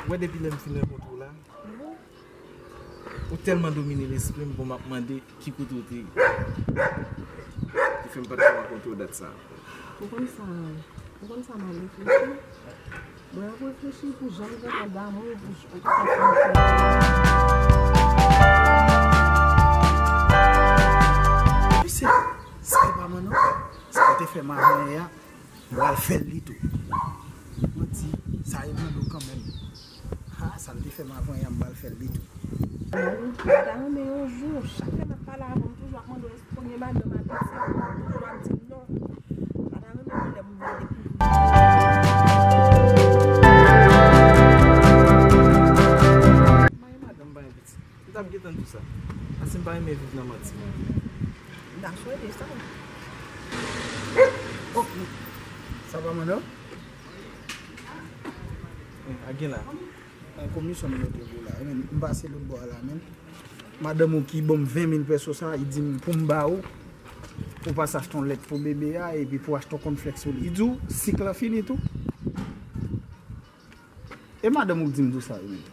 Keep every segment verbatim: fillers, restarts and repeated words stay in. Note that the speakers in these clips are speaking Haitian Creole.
Wè, depi lè m fin rankontre w la, ou tèlman domine lespri m, bon, m ap mande ki kote w te ye. Ki fè m pa t ka rankontre w dat sa. Ou konn sa, ou konn sa m ap reflechi? Mwen ap reflechi pou jan m gentan damou pou j- Misye, sa e pa manno, sa te fè m avanyè a, m pral fè l li tou. Manti, sa e manno kanmenm. Ha, sa l te fè m avanyè a, m pral fè l li tou. Mwen ta renmen yon jou, chak lè m ap pale avè w, m toujou ap mande w èske w gen madanm, apeti, ou toujou ap di m non. M pa ta renmen yon lè pou m vin dekouvri. M pa gen madanm, m pa gen pitit. M t ap gentan di w sa. Paske m pa renmen viv nan manti. M ta swete sa. Oh, sa pa manno? Eh, a gen la. An komisyon m mete pou la. Men, m pase lòt bò a la, men. Madanm ou ki ban m ven mil peso sa, li di m pou m ba ou, pou w pase achte yon lèt pou bebe a, epi pou w achte yon kònflèks pou li. Li di w, sik lan fini tou. E madanm ou k di m tou sa, wi, men.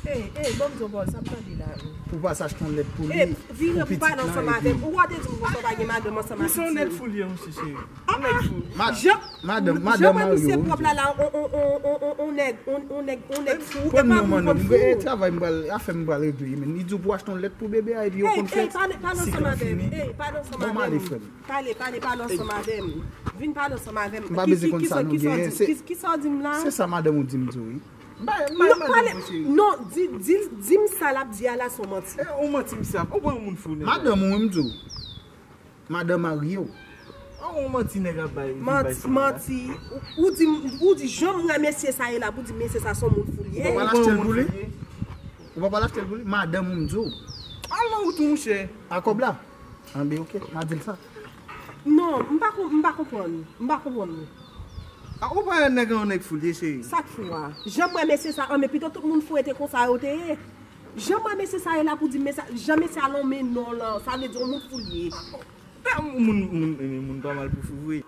Ey, ey, ban m di w pawòl, sa m tande la, wi. Pou w pase achte yon lèt pou li, ey, vire pou pale ansanm avè m. Ou wè w te di m konsa w pa gen madanm ansanm avè m. Misye yon nèg fou li ye, mesye, cheri. Yon nèg fou. Madanm, madanm Mario, wi. Jan misye pwòp la, la, on, on, on, on, on nèg, on, on nèg, on nèg fou, e pa moun konn fou. Travay m pral, afè m pral regle, men. Li di w pou w achte yon lèt pou bebe a, epi yon kònflèks, sik lan fini. Ey, pale ansanm avè m. Ey, pale ansanm avè m. Bon, m ale, frè m. Pale, pale, pale ansanm avè m. Vin pale ansanm avè m. M pa bezwen konn sa nou genyen. Ki, ki, ki, ki, ki sa w di m la? Se sa madanm ou di m di w, wi. M pa, m pa, non, pale, non, di, di, di m sa l ap di a la, se yon manti. E, yon manti misye ap, ou pran yon moun fou, nèg. Madanm ou, wi, m di w. Madanm Mario. An, yon manti nèg ap bay, vin bay sa la. Manti, manti. Ou, ou di, ou di jan m wè mesye sa ye la, pou di mesye sa se yon moun fou li ye. Ou pa pral achte l pou li? Ou pa pral achte l pou li? Madanm ou, m di w. Al nan wout ou, monchè. A kòb la? Anben, oke, m a di l sa. Non, m pa kon-, m pa konprann. M pa konprann ou. A, ou pa wè nèg an yon nèg fou li ye, cheri. Sa k fou a? Jan m wè mesye sa, anben, pito tout moun fou rete konsa yo te ye. Jan m wè mesye sa ye la pou di, mesye, jan mesye a lonmen non lan, sa vle di yon moun fou li ye. Moun, moun, moun, moun pa mal pou fou vre.